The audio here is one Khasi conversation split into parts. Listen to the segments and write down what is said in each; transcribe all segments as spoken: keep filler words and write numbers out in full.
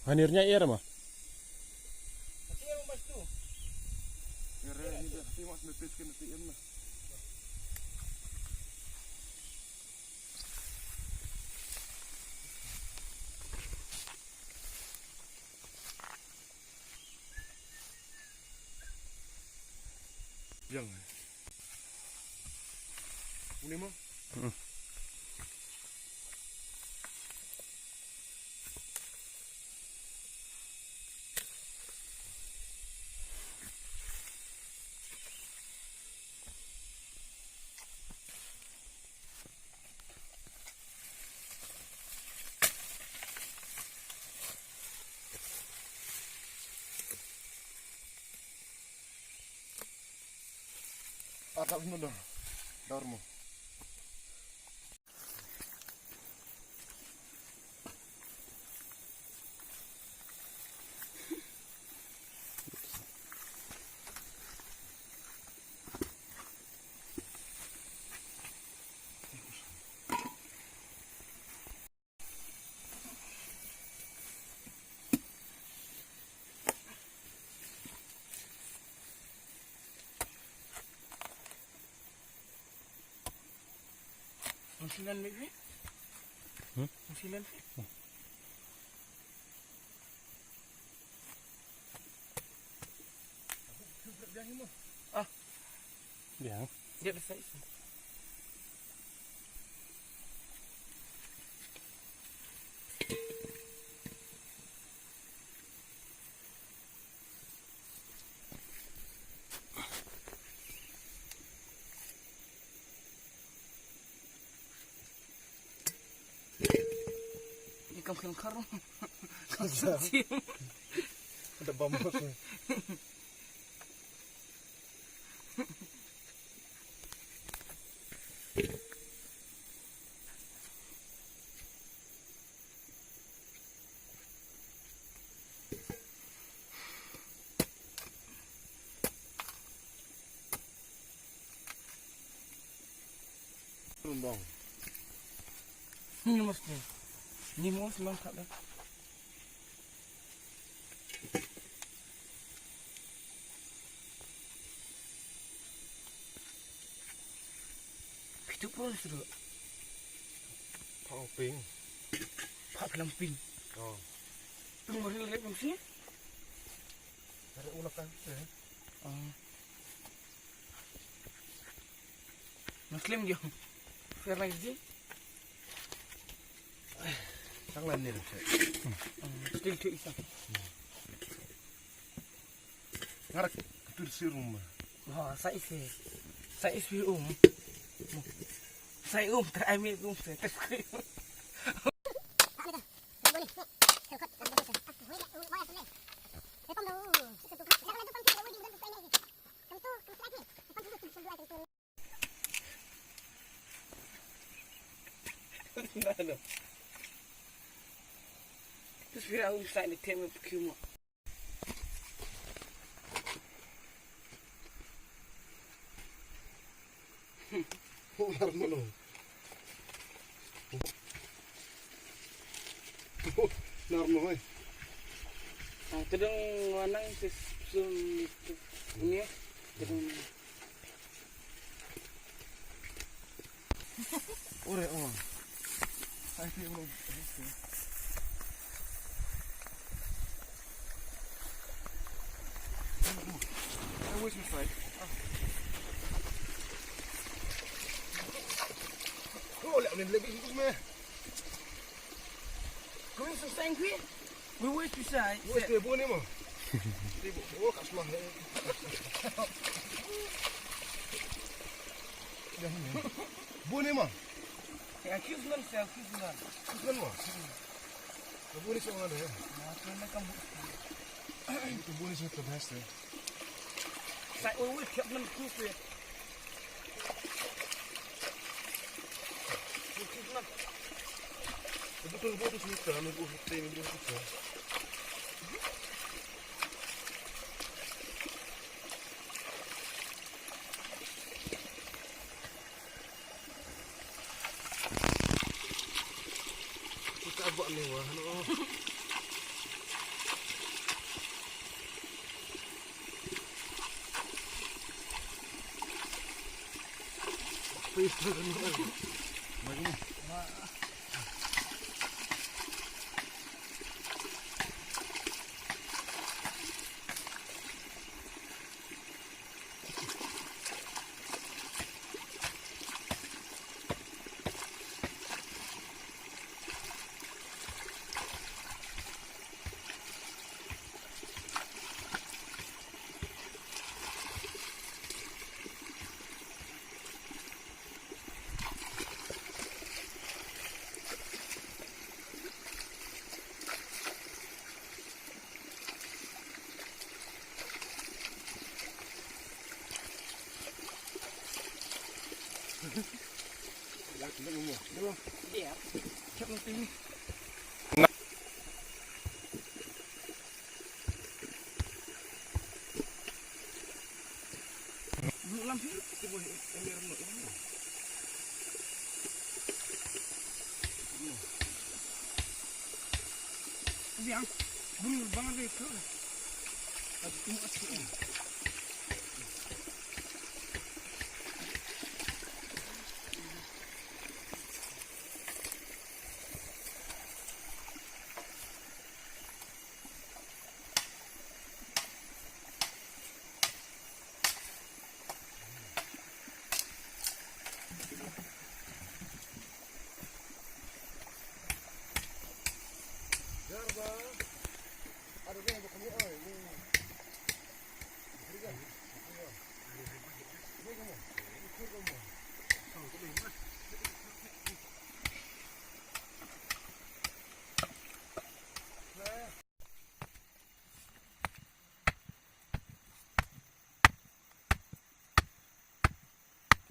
Hanir nya er ma. Yang. Uni mo? Atap hino dor. Dor mo. Masilan lagi? Hmm? Masilan lagi? Ah. Biang. Dia besar itu. Ni kam khel khar. Kam sim. Ada bam. Rumbong. Ni mesti. Ni mesti mantap dah. Pitu pun sudah. Pau ping. Pak bilang ping. Oh. Ping mari lagi pun sih. Ada ulah kan? Oh. Muslim je. Fair lagi je. Tang lan ni. Still tu isa. Ngarak ketur sirum. Ha, sa isi. Sa isi um. Sa um, try me um se. Terus bila aku sa ni tem kiumo. Ho nar mo no. Ho nar mo eh. Ah, tedong wanang sis sum ni tedong. Ore, oh. Hai, ti mo. Ai wis mi sai. Ko le ne le bi me. Ko mi sai ki. Wis mi sai. Wis te bo ne mo. Te bo. Oh, ka sma. Bo ne mo. Ya, kiss man, ya, kiss man. Kiss man mo. Buni sa wala ya. Buni sa tabas ya. Sa oi oi thiap nam tu tu. Betul betul sini kan, betul betul. Kita buat ni wah, no.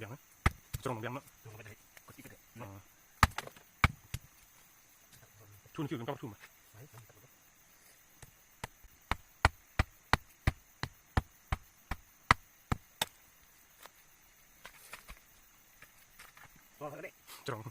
Biang, eh? Jrong biang, no? Jrong biang, eh. Kot ipit, eh. Ah. Thun kiu, thun kiu. Jrong.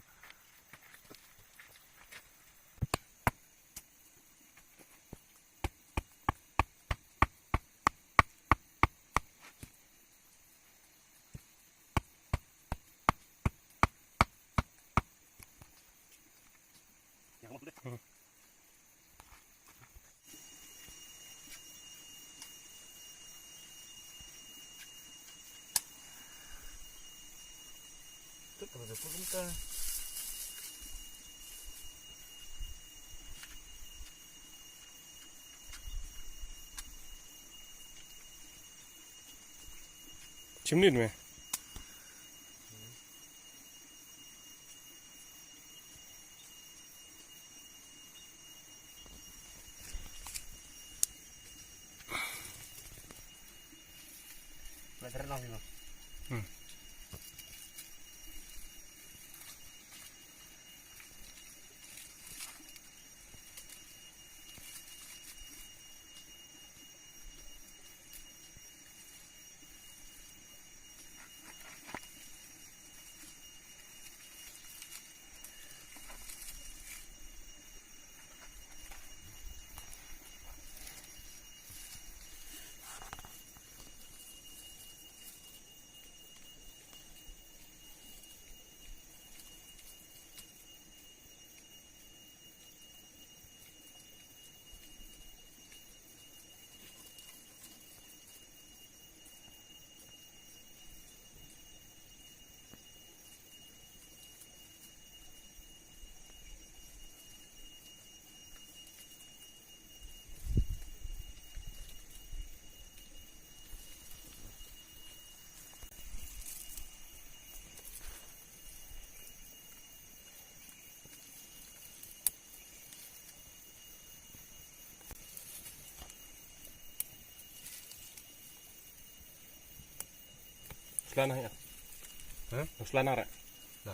Chim nit me. Hmm. Slana ya. Hah? Slana ra. Nah.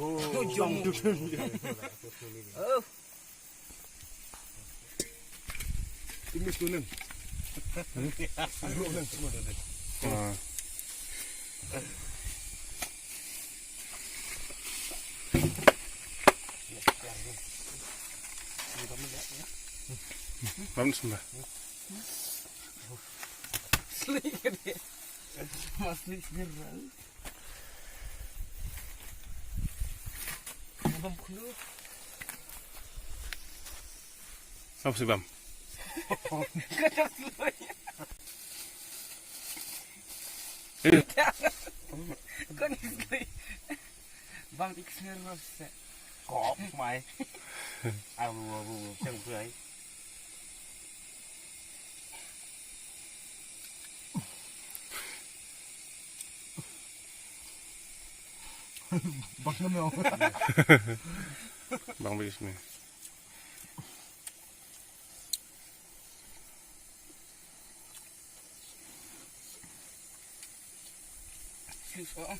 Oh, jong. Oh. Ini tuh, Neng. Dulu, Neng, semua. Ah. Ram sembah. Sli ke dia. Mas sli sendiri. Ngam khlu. Sam si bam. Kata sli. Eh. Kon sli. Bam ik sngir ros se. Kop mai. Abu abu chang prai. Bang na meo. Bang bais ni. Sis, oh.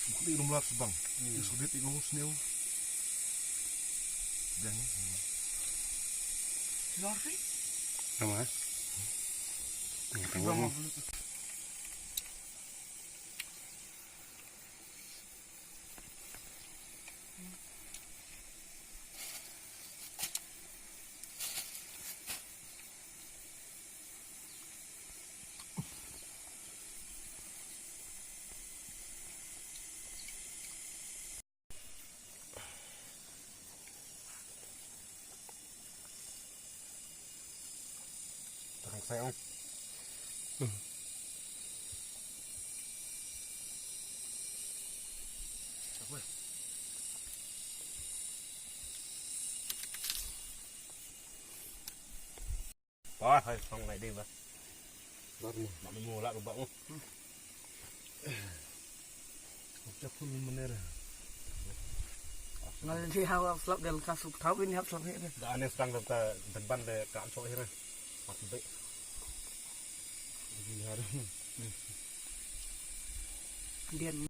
Bukni rumlak sebang. Hmm. Is kudit iko snew. Dang. Lori. Nama? Sebang. Tang sai ong. Hmm. Ah, hai, song lai dei ba. Lar mo. Mak mo la ba mo. Chak pun mener. Ngal di hawa flap del ka sup tau ini hap flap he. Da ane stang da ta depan de kan sok here. Mak be. Ini harus. Dian.